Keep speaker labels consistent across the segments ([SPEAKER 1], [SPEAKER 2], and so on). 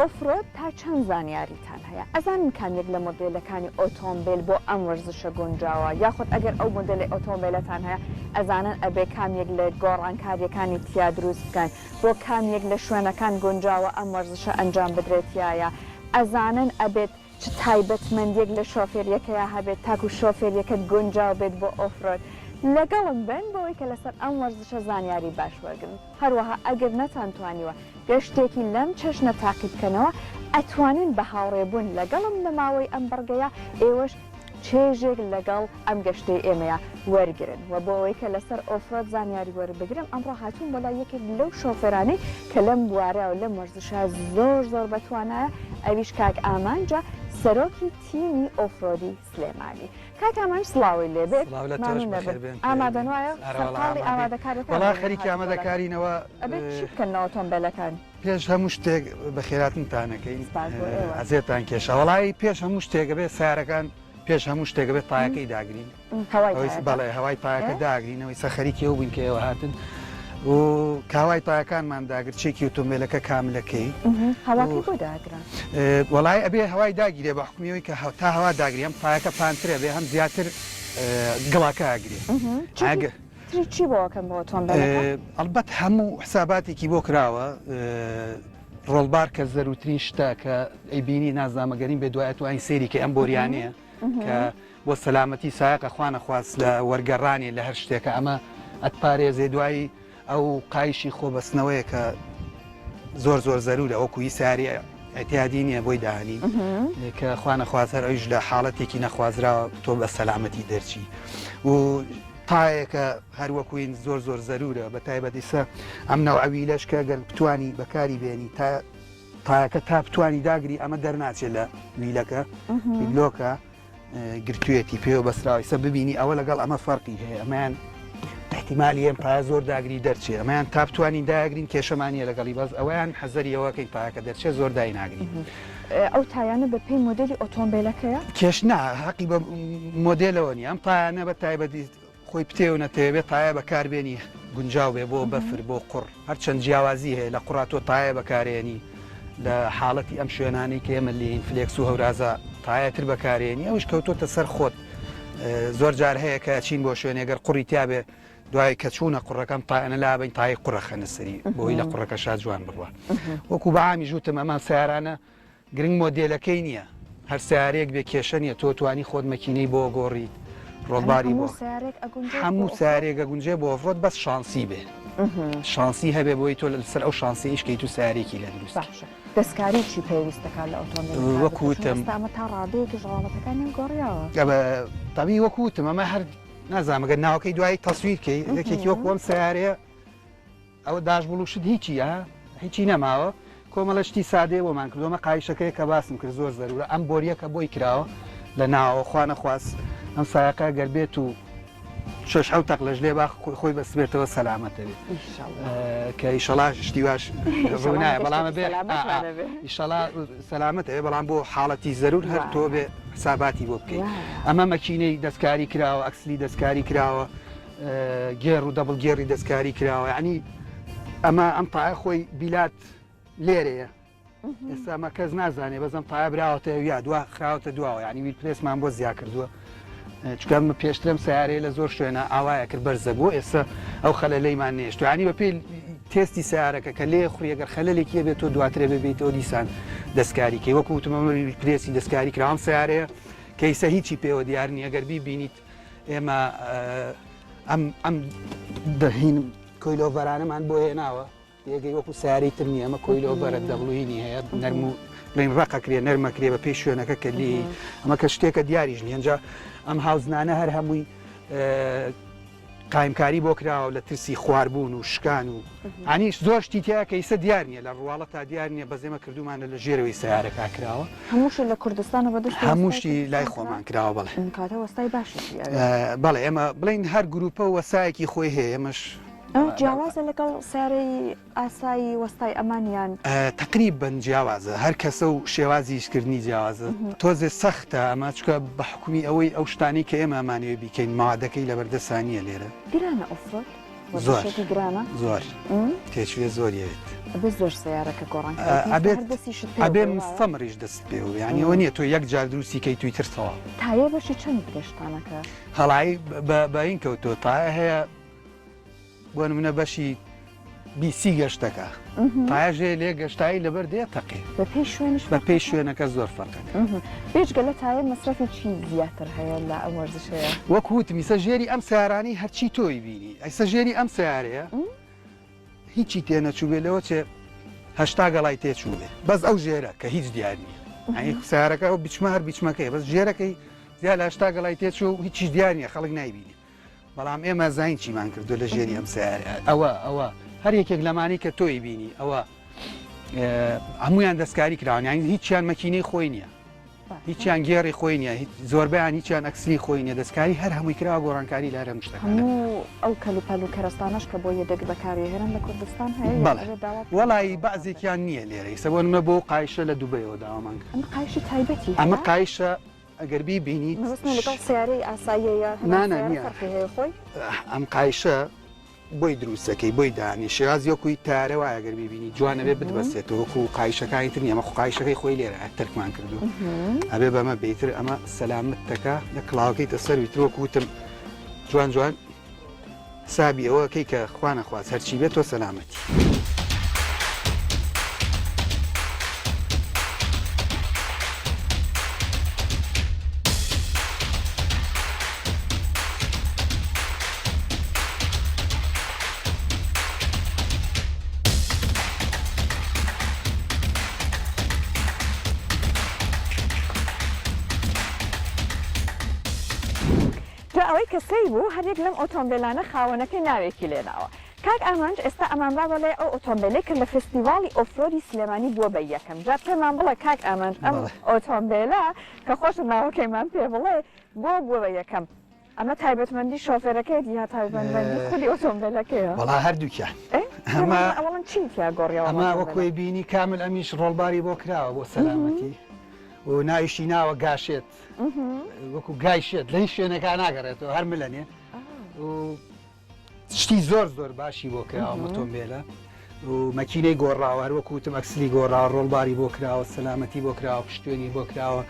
[SPEAKER 1] off-road تا چەند زانیاریتان هەیە؟ ئەزانن کام یەک لە مۆدێلەکانی ئۆتۆمبێل بۆ ئەم وەرزشە گونجاوە؟ یاخود ئەگەر ئەو مۆدێلی ئۆتۆمبێلەتان هەیە ئەزانن ئەبێ کام یەک لە گۆڕانکاریەکانی تیا دروست بکەن؟ بۆ کام یەک لە شوێنەکان گونجاوە ئەم وەرزشە ئەنجام بدرێت تیایا؟ ئەزانن ئەبێت چ تایبەتمەندیەک لە شۆفێریەکەیا هەبێت تاکو شۆفێریەکەت گونجاو بێت بۆ off-road؟ لەگەڵم بن بۆوەی کە لەسەر ئەم وەرزشە زانیاری باش وەرگرن. هەروەها ئەگەر نەتانتوانیوە گەشتێکی لەم چەشنە تاقی بکەنەوە، ئەتوانن بە هاوڕێ بوون لەگەڵم لە ماوەی ئەم بڕگەیە ئێوەش چێژێک لەگەڵ ئەم گەشتەی ئێمەیا وەرگرن. وە بۆ ئەوەی کە لەسەر off-road زانیاری وەربگرم ئەمڕۆ هاتووم بۆ لای یەکێک لەو شۆفێرانەی کە لەم بوارە و لەم وەرزشە زۆر زۆر بەتوانایە ئەویش کاک ئامانجە سەرۆکی تیمی off-road ی سلێمانی. کاک ئامانج سڵاوی لێ بێت.
[SPEAKER 2] سڵاو لە تۆش
[SPEAKER 1] مامنوون
[SPEAKER 2] بەخێر
[SPEAKER 1] دەبم.
[SPEAKER 2] بێن
[SPEAKER 1] ئامادەن
[SPEAKER 2] پێوەندی.
[SPEAKER 1] وایە؟
[SPEAKER 2] ئەرە وەڵا
[SPEAKER 1] سەرقاڵی
[SPEAKER 2] ئامادەین.
[SPEAKER 1] ئامادەکاریەکان
[SPEAKER 2] وەڵا
[SPEAKER 1] بووین
[SPEAKER 2] خەریکی
[SPEAKER 1] هاتین بۆ لاتان.
[SPEAKER 2] ئامادەکارینەوە
[SPEAKER 1] ئەبێت چی بکەن لە ئۆتۆمبێلەکان؟
[SPEAKER 2] پێش هەموو شتێک بەخێراتنتان ئەکەین.
[SPEAKER 1] سپاس بۆ ئێوە.
[SPEAKER 2] ئەزێتان کێشا. وەڵایی پێش هەموو شتێک ئەبێ سەیارەکان پێش هەموو شتێک ئەبێ تایەکەی داگرین.
[SPEAKER 1] هەوای تایەکە؟
[SPEAKER 2] بەڵێ هەوای تایەکە داگرین ئەوەی سە خەریکی ئەو بووین کە ئێوە هاتن و کە هەوای تایەکانمان داگرت چێکی ئۆتۆمبیلەکە کاملەکەی
[SPEAKER 1] هەواکەی بۆ داگرە؟
[SPEAKER 2] وەڵای ئەبێ هەوای داگیرێ بە حکومیەوەی کە تا هەوا داگری هەم تایەکە پانترە بێ هەم زیاتر گڵاکە ئەگرێ
[SPEAKER 1] ئەگەر تری چی بۆ ئەکەن بۆ ئۆتۆمبیلەکە؟
[SPEAKER 2] ئەڵبەت هەموو حساباتێکی بۆ کراوە roll bar کە زەروترین شتە کە ئەیبینی نازنامەگەرین بێ دوای ئەتوانی سەیری کە ئەم بۆریانەیە کە بۆ سەلامەتی سایەقە خوانەخواست لە وەرگەڕانی لە هەر شتێکە ئەمە ئەتپارێزێ دوایی ئەو قایشی خۆبەستنەوەیە کە زۆر زۆر زەرورە وەکو هی ساری اعتیادی نییە بۆی داهنی کە خوانەخواست هەر ئەویش لە حاڵەتێکی نەخوازراوە تۆ بە سەلامەتی دەرچی و تایەکە هەر وەکوین زۆر زۆر زەرورە بە تایبەت ئیسە ئەم نەوعە wheel ەش کە گەر بتانی بەکاری بێنی تا تایەکە تا بتانی داگری ئەمە دەرناچێت لە wheel ەکە لۆکە گرتوێتی پێوە بەسراوی سە ببینی ئەوە لەگەڵ ئەمە فەرقی هەیە ئەمەیان احتیمالی ئەم پایە زۆر داگری دەرچێ ئەمەیان تا بتوانین داگرین کێشەمانە لەگەڵی بەس ئەویان حەزەریەوەکەین پایەکە دەرچێ زۆر دای ناگرین
[SPEAKER 1] ئەو تایانە بە پێی مۆدێلی ئۆتۆمبیلەکەیە
[SPEAKER 2] کێش نا حەقی بە مۆدێلەوە نیە ئەم تایانە بە تایبەتی خۆی پتێو نەتەوێ بێ تایە بەکاربێنی گونجاو بێ بۆ بەفر بۆ قوڕ هەرچەند جیاوازی هەیە لە قوڕا تۆ تایە بەکارێنی لە حاڵەتی ئەم شوێنانەی کە ئێمە لێین فلێکس و هەورازە تایەتر بەکارێنی ئەوش کەوتۆتە سەر خۆت زۆر جار هەیە کە چین بۆ شوێنێ گەر قوڕی تیاابێ دوای کە چوونە قوڕەکەم تایەنە لابین تای قوڕەخەنە سەری بۆی لە قوڕەکە شا جوان بڕوە وەکو بەعامی ژوتم ئەمە سیارانە گرنگ مۆدێلەکەی نیە هەر سەیارەیەک بێ کێشە نیە تۆ توانی خۆت مەکینەی بۆ گۆڕیت roll bar ی بۆ هەموو سەیارەیەک ئەگونجێ بۆ off-road بەس شانسی بێ شانسی هەبێ بۆی تۆ لەسەر ئەو شانسی ئیشکەیت و سەیارێکی لە دروست
[SPEAKER 1] باشە دەستکاری چی پێویست دەکات لە ئۆتۆمبیل
[SPEAKER 2] وەکو وتم
[SPEAKER 1] ئەمە تا ڕادەیەکیش ڕواڵەتەکانیان گۆڕیاوە
[SPEAKER 2] تەبی وەکو وتم ئەمە هەر نازانم گەر ناوەکەی دوایی تەسویر کەی یەکێکی وەکو ئەم سەیارەیە ئەوە داشبوڵ و شت هیچی ها هیچی نەماوە کۆمەڵە شتی سادەیە بۆمان کردووە ئەمە قایشەکەیە کە باسم کرد زۆر زەرورە ئەم بۆریە کە بۆی کراوە لە ناوەوە خوا نەخواست ئەم سایەقە گەر بێت و شەش حەوت تەق لەش لێ با خۆی بەستبێتەوە سەلامەتە بێت کە ئیشەڵا شتی واش ڕوونایە بەڵام بێ ئیشەڵا سەلامەتە بەڵام بۆ حاڵەتی زەرور هەر تۆ بێ حساباتی بۆ بکەیت ئەمە مەکینەی دەستکاری کراوە ئەکسلی دەستکاری کراوە گێڕ و double گێڕی دەستکاری کراوە یعنی ئەمە ئەم تایە خۆی بیلات لێرەیە ئێستا ئەمە کەس نازانێ بەزەم تایە براوەتە یا دوا خراوەتە دواوە یعنی wheel press مان بۆ زیا کردووە چکە پێشترم سیارەیە لە زۆر شوێنە ئاوایە کرد بەرزە بۆ ئێستا ئەو خەلەلەیمان نێشت ینی بە پێی تێستی سیارەکە کە لێ خوریەگەر خەلەلێکی بێت تۆ دواترێ ببیتەوە دیسان دەستکاریکەی وەکو وتمە wheel press ی دەستکاری کراوم سیارەیە کەیسە هیچی پێوە دیار نییە گەر بیبینیت ئێمە ئەم ئەم دەهین coilover انەمان بۆ هێناوە تێگەی وەکو سیارەی تر نییە ئەمە coilover ە double ینی هەیە نەرم و بڵین ڕقەکرێ نەرمەکرێ بە پێی شوێنەکە کە لی ئەمە کە شتێکە دیاریش نیە ئەم هاوزنانە هەر هەمووی قایمکاری بۆ کراوە لە ترسی خواربوون و شکان و ئەنیش زۆر شتی تیا کە ئیسە دیار نییە لە ڕواڵەتا دیار نییە بەس ئێمە کردومانە لە ژێرەوەی سەیارەکە کراوە.
[SPEAKER 1] هەمووشی لە کوردستانە بە دەستی
[SPEAKER 2] هەموو شتی لای خۆمان کراوە بەڵێ.
[SPEAKER 1] کاتە وەستای باشیشی ئەوێ.
[SPEAKER 2] بەڵێ ئێمە بڵێین هەر گروپە و وەسایەکی خۆی هەیە ئێمەش.
[SPEAKER 1] ئەوە جیاوازە لەگەڵ سەیارەی ئاسایی وەستای ئەمان یان؟
[SPEAKER 2] تەقریبەن جیاوازە هەر کەسە و شێوازی ئیشکردنی جیاوازە تۆزێ سەختە ئەمە چونکە بە حوکمی ئەوەی ئەو شتانەی کە ئێمە ئەمانەوێ بیکەین مەوادەکەی لەبەردەستا نییە لێرە.
[SPEAKER 1] گرانە off-road؟
[SPEAKER 2] زۆر
[SPEAKER 1] گرانە؟
[SPEAKER 2] زۆر تێچووێ زۆری ئەوێت.
[SPEAKER 1] ئەبێت زۆر سەیارەکە گۆڕانکاری بکەی،
[SPEAKER 2] ئەبێت
[SPEAKER 1] هەر دەستیشت پێوە
[SPEAKER 2] ئەبێ
[SPEAKER 1] بێ وایە؟
[SPEAKER 2] مستەمڕیش دەست پێوە بێ یانی ئەوە نییە تۆ یەک جار دروستی کەی توی تر تەواو.
[SPEAKER 1] تایە بەشی چەند گەشتانەکە؟
[SPEAKER 2] هەڵایی بە بە این کەوتووە تایە هەیە بۆ نمونە بەشی بیسی گەشتەکە تایەش هەیە لێ گەشتایی لەبەر دێ تەقێ.
[SPEAKER 1] بە پێی شوێنیش
[SPEAKER 2] بە پێی شوێنەکە زۆر فەرقەکە.
[SPEAKER 1] بێجگە لە تایە مەسرەفی چی زیاتر هەیە لە ئەم وەرزشەیە؟
[SPEAKER 2] وەک وتم ئیسە ژێری ئەم سەیارانەی هەرچی تۆی بینی ئیسە ژێری ئەم سەیارەیە هیچی تێ نەچووبێ لەوە چێ 80 گەڵای تێ چووبێ بەس ئەو ژێرە کە هیچ دیار نییە یانی سیارەکە ئەو بیچمە هەر بیچمەکەی بەس ژێرەکەی زیاد لە 80 گەڵای تێ چوو هیچیش دیار نییە خەڵک نایبینێ بەڵام ئێمە زین چیمان کردو لە ژێری ئەم سیارە ئەوە ئەوە هەر یەکێک لەمانی کە تۆی بینی ئەوە هەمویان دەستکاری کراون یانی هیچیان مەکینەی خۆی نییە هیچیان گێڕی خۆی نیە هیچ زۆربەیان هیچیان ئەکسلی خۆی نیە دەستکاری هەر هەمووی کراوە گۆڕانکاری لە هەر هەموو شتەکانە.
[SPEAKER 1] هەموو ئەو کەلوپەل و کەرەستانەش کە بۆ یەدەگ بەکاریەهێنن لە کوردستان هەیە یان
[SPEAKER 2] بەڵێ
[SPEAKER 1] ئەبێ داوا بکەن
[SPEAKER 2] وەڵایی
[SPEAKER 1] لە وڵاتان
[SPEAKER 2] بەعزێکیان نییە لێرە ئیسە بۆ نمونە بۆ قایشە لە دوبەیەوە داوامان کرد.
[SPEAKER 1] ئەمە قایشی تایبەتی
[SPEAKER 2] ئەمە
[SPEAKER 1] هەیە؟
[SPEAKER 2] قایشە ئەگەر بیبینیت
[SPEAKER 1] مەبەستمە لەگەڵ سەیارەی ئاساییە یا هەمان
[SPEAKER 2] نا نا
[SPEAKER 1] سەیارە
[SPEAKER 2] نییە
[SPEAKER 1] فەرقی هەیە خۆی؟
[SPEAKER 2] ئەم قایشە بۆی دروست دەکەی بۆی دانی شێوازی وەکوی تارە وایە گەر بیبینی جوان ئەبێ بتبەستێتەوە وەکو قایشەکانی تر نیە ئەمە خۆ قایشەکەی خۆی لێرە تەرکمان کردو ئەبێ بەمە بێتر ئەمە سەلامت دەکا لە کڵاوەکەی تە سەروی تر وەکو وتم جوان جوان حسابی ئەوە کەی کە خوا نەخواست هەرچی بێت تۆ سەلامەتی.
[SPEAKER 1] جا ئەوەی کە سەیر بوو هەریەک لەم ئۆتۆمبێلانە خاوەنەکەی ناوێکی لێناوە. کاک ئامانج ئێستا ئەمانبا بۆ لای ئەو ئۆتۆمبێلەی کە لە فێستیڤاڵی off-road ی سلێمانی بووە بە یەکەم جا پێمان بڵێ کاک ئامانج ئەم ئۆتۆمبێلە کە خۆشت ناوەکەیمان پێ بڵێ بۆ بووە بە یەکەم؟ ئەمە تایبەتمەندی شۆفێرەکەیەتی یا تایبەتمەندی خودی ئۆتۆمبێلەکەیە؟
[SPEAKER 2] وەڵا هەردووکیان.
[SPEAKER 1] ئێ
[SPEAKER 2] ئەمە
[SPEAKER 1] ئەوەڵەن چی تیا گۆڕیەوە
[SPEAKER 2] ئەمە وەکوی بینی کامل ئەمیش roll bar ی بۆ کراوە بۆ سەلامەتی و ناویشی ناوە گاشێت وەکو گایشێت لە هیچ شوێنەکە ناگەڕێتەوە هەر ملەنێ و شتی زۆر زۆر باشی بۆ کراوە ئۆتۆمبێلە و مەکینەی گۆڕاوە هەر وەکو وتم ئەکسلی گۆڕاوە roll bar ی بۆ کراوە سەلامەتی بۆ کراوە پشتێنی بۆ کراوە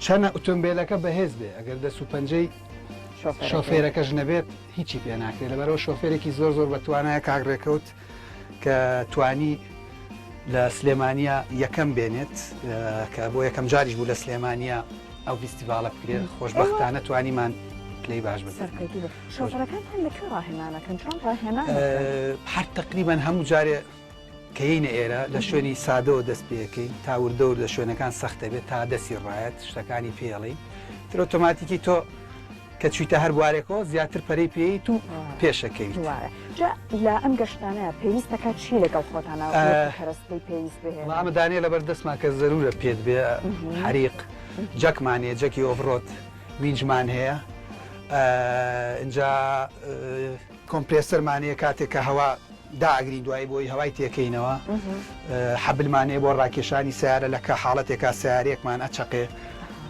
[SPEAKER 2] چەنە ئۆتۆمبیلەکە بەهێز بێ ئەگەر دەست و پەنجەی شۆفێرەکەش نەبێت هیچی پێ ناکرێت لەبەرەوە شۆفێرێکی زۆر زۆر بەتوانایە کاک ڕێکەوت کە توانی لە سلێمانیا یەکەم بێنێت کە بۆ یەکەم جاریش بوو لە سلێمانیا ئەو فیستیڤاڵە بکرێت خۆشبەختانە توانیمان پلەی باش بن
[SPEAKER 1] شۆفەرەکانتان لە کوێ ڕاهێنانەکەن چۆن ڕاهێنان
[SPEAKER 2] هەر تقریبان هەموو جارێ کەینە ئێرە لە شوێنی سادەوە دەست پێەکەین تا وردەور لە شوێنەکان سەختە بێت تا دەستی ڕایەت شتەکانی پێڵی تر ئۆتۆماتیکی تۆ کە چویتە هەر بوارێکەوە زیاتر پەرەی پێیت و پێشەکەویت.
[SPEAKER 1] وایە. جا لە ئەم گەشتانە پێویست دەکات چی لەگەڵ خۆتانا وەکو کەرەستەی پێویست بهێنن؟
[SPEAKER 2] وەڵا ئەمە دانەیە لەبەر دەستمان کە زەرورە پێت بێ حەریق جەکمان هەیە جەکی off-road winch مان هەیە ئینجا کۆمپرێسەرمان هەیە کاتێک کە هەوا دائەگرین دوایی بۆی هەوای تێکەینەوە حەبلمان هەیە بۆ ڕاکێشانی سیارە لە کە حاڵەتێکا سیارەیەکمان ئەچەقێ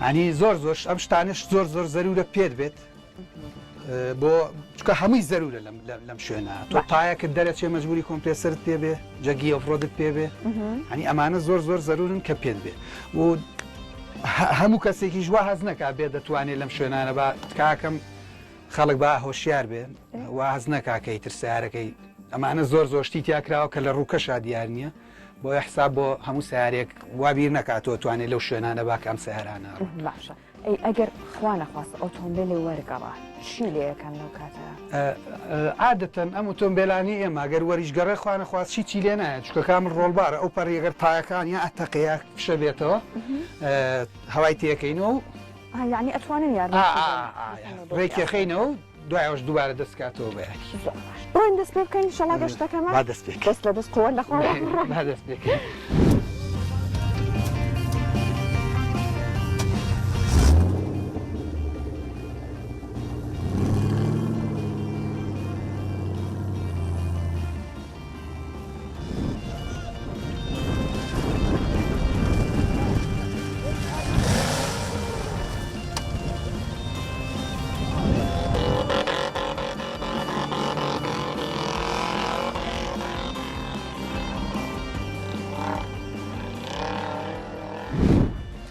[SPEAKER 2] ئەنی زۆر زۆر ئەم شتانش زۆر زۆر زەرورە پێت بێت بۆ چکە هەمووی زەرورە لەم شوێنە تۆ تایەکت دەرەچێ مەجبوری کۆمپرێسەرت پێ بێ جەگی off-road ت پێ بێ ئەنی ئەمانە زۆر زۆر زەرورن کە پێت بێ و هەموو کەسێکیش وا هەز نەکا بێ دەتوانێت لەم شوێنانە با تکاکەم خەڵک با هۆشیار بێ وا هەست نەکا کە ئیتر سەیارەکەی ئەمانە زۆر زۆر شتی تیا کراوە کە لە ڕووکەشا دیار نییە بۆیە حساب بۆ هەموو سەیارێک وا بیر نەکاتەوە توانێت لەو شوێنانە با کە ئەم سەیارانە ئەڕۆن.
[SPEAKER 1] باشە ئەی ئەگەر خوا نەخواستە ئۆتۆمبێلێ وەرگەڕا چی لێ ئەکەن لەو کاتە؟
[SPEAKER 2] عادەتەن ئەم ئۆتۆمبێلانەی ئێمە گەر وەریش گەڕێ خوا نەخواست هیچی لێ نایەت چونکە کامل roll bar ە ئەو پەڕی گەر تایەکان یا ئەتەقێ یا فشە بێتەوە هەوای تێکەینەوە و
[SPEAKER 1] ئا یەعنی ئەتوانن یارمەتی بدەن
[SPEAKER 2] ڕێکیەخەینەوە و دوای ئەوەش دووبارە دەست کاتەوە بە یاری.
[SPEAKER 1] زۆر باش بڕۆین دەست پێ بکەین ئینشەڵا گەشتەکەمان.
[SPEAKER 2] با دەست پێ بکەین.
[SPEAKER 1] دەست لە دەست قووەت لە خوا بڕۆین.
[SPEAKER 2] با دەست پێ بکەین.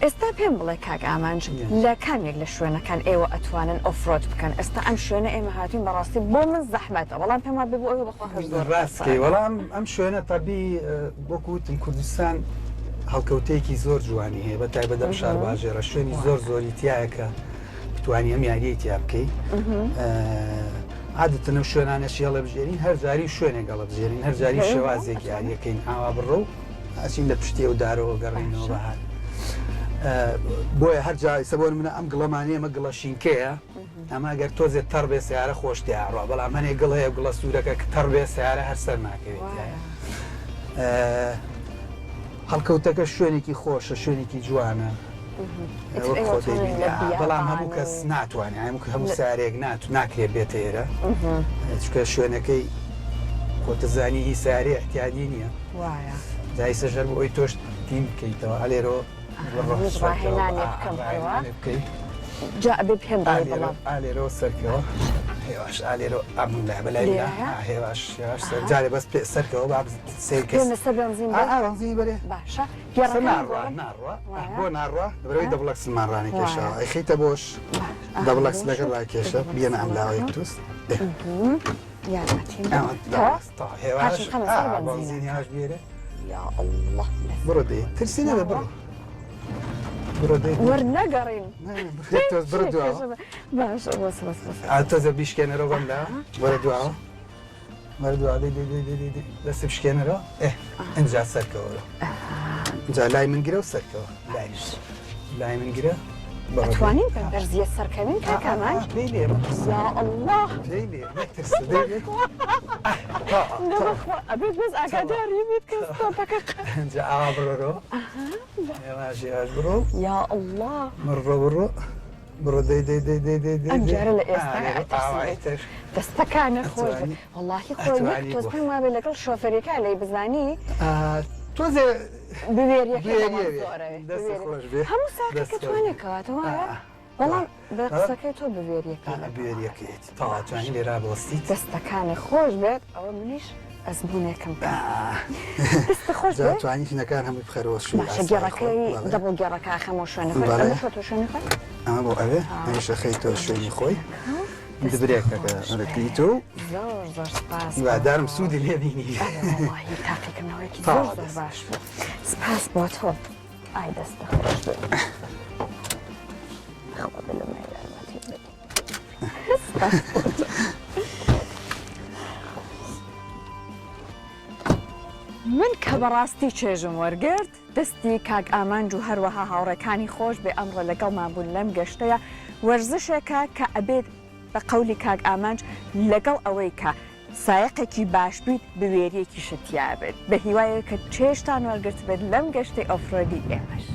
[SPEAKER 1] ئێستا پێم بڵێ کاک ئامانج لە کام یەک لە شوێنەکان ئێوە ئەتوانن off-road بکەن؟ ئێستا ئەم شوێنە ئێمە هاتوین بەڕاستی بۆ من زەحمەتە بەڵام پێم وابێ بۆ ئێوە بەخوا هەر زۆر
[SPEAKER 2] ڕاستکەی وەڵام ئەم شوێنە تەبی وەکو وتم کوردستان هەڵکەوتەیەکی زۆر جوانی هەیە بە تایبەت ئەم شارباژێڕە شوێنی زۆر زۆری تایە کە بتوانی ئەم یاریەی تیا بکەی عادەتەن ئەو شوێنانەشی هەڵەبژێرین هەر جاری شوێنێک هەڵەبژێرین هەر جاری شێوازێک یاریەکەین ئاوا بڕۆ و ئەچین لە پشتی ئەو دارەوە گەڕینەوە بەهار بۆیە هەر جا ئیسە بۆ منە ئەم گڵەمانەیە ئەمە گڵە شینکەیە ئەمە گەر تۆزێ تەڕ بێ سیارە خۆش تیاڕوە بەڵام هەنێ گڵ هەیە گوڵە سوورەکە کە تەڕ بێ سیارە هەر سەر ناکەوێت هەڵکەوتەکە شوێنێکی خۆشە شوێنێکی جوانە بەڵام هەموو کەس ناتوانێت هەموو هەموو سارێک نات ناکرێت بێتە ئێرە چکە شوێنەکەی خۆتەزانی هی سارێ احتیادی نییە جایسە ژەر بۆ ئەوی تۆش تیم بکەیتەوە ئەلێرۆ
[SPEAKER 1] بکەیت جا ئەبێ پێم
[SPEAKER 2] ئالێرەوە سەرکەوە هێواش ئالێرۆ ئەم لای بەلای هێواش هێواش سەر جارێ بەس پێ سەرکەوە با سێ کەس
[SPEAKER 1] لەسەر بەنزین
[SPEAKER 2] بەنزین بەرێ
[SPEAKER 1] باشە
[SPEAKER 2] ناڕوا ناڕوا بۆ ناڕوا لەبەرەوەی double axle مان ڕانەکێشاوە ئەیخەیتە بۆش double axle ەکە ڕاکێشە بیەنە ئەم لاوە یەک تووس هێواش بەنزین هێواش بێرە
[SPEAKER 1] یا الله
[SPEAKER 2] بڕۆ دەی ترسی نەبێ بڕۆ بڕۆ دەی
[SPEAKER 1] وەرنەگەڕین
[SPEAKER 2] بڕۆ دواوە
[SPEAKER 1] باش بەس بەس بەس
[SPEAKER 2] تۆزە بیشکێنەرەوە بەم لا وەرە دواوە وەرە دواوە دەی دەی دەی دەی دەی دەست بشکێنەرەوە ئێ ئینجا سەرکەوەرە ئینجا لای من گرە و سەرکەوە لای لای من گرە
[SPEAKER 1] ئەتوانین بە بەرزیە سەرکەوین کاک ئامانج
[SPEAKER 2] پێی لێ
[SPEAKER 1] یا اللە
[SPEAKER 2] پێی لێ نەترسە دەی لێ
[SPEAKER 1] نەبەخوا ئەبێت بەس ئاگاداری بیت کە ستۆپەکە
[SPEAKER 2] ئینجا ئاوا بڕۆرەوە هێواش هێواش بڕۆ
[SPEAKER 1] یا اللە
[SPEAKER 2] بڕۆ بڕۆ بڕۆ دەی دەی دەی دەی دەی دەی
[SPEAKER 1] ئەم جارە لە ئێستا ئەترسم دەستەکانە خۆش بێ وەڵاهی خۆ یەک تۆز پێم وابێ لەگەڵ شۆفێرەکە لێی بزانی
[SPEAKER 2] تۆزێ
[SPEAKER 1] بوێریەکەی زۆرە
[SPEAKER 2] خۆش بێ
[SPEAKER 1] هەموو ساقەکە توانێ کەواتە وایە بەڵام بە قسەکەی تۆ بوێریەکەی
[SPEAKER 2] بوێریەکەیەتی تەواو توانی لێرا بوەستیت
[SPEAKER 1] دەستەکانی خۆش بێت ئەوە منیش ئەزموونێکم دەستت خۆش بێ
[SPEAKER 2] توانی ژنەکان هەمووی بخەرەوە شوێنی
[SPEAKER 1] باشە گێڕەکەی double گێڕەکە ئەخەمەوە شوێنی خۆی
[SPEAKER 2] بەڵێ.
[SPEAKER 1] ئەمە تۆ شوێنی خۆی
[SPEAKER 2] ئەمە بۆ ئەوێ ئەویش ئەخەیتەوە شوێنی خۆی دبرێکەکە ئەرەکەیتەوە و
[SPEAKER 1] زۆر زۆر سپاس
[SPEAKER 2] هیوادارم سوودی لێ بینی
[SPEAKER 1] ئەرێ وەڵاهی تاقیکردنەوەیەکی زۆر زۆر باش بوو سپاس بۆ تۆ ئای دەستت خۆش بێ خوا بلمە یارمەتی بدەی سپاس بۆ تۆ. من کە بەڕاستی چێژم وەرگرت دەستی کاک ئامانج و هەروەها هاوڕێکانی خۆش بێ ئەمڕۆ لەگەڵمان بوون لەم گەشتەیا وەرزشێکە کە ئەبێت بە قەولی کاک ئامانج لەگەڵ ئەوەی کە سایەقێکی باش بیت بوێریەکیشت تیا بێت بە هیوایەوەی کە چێژتان وەرگرتبێت لەم گەشتەی off-road ی ئێمەش.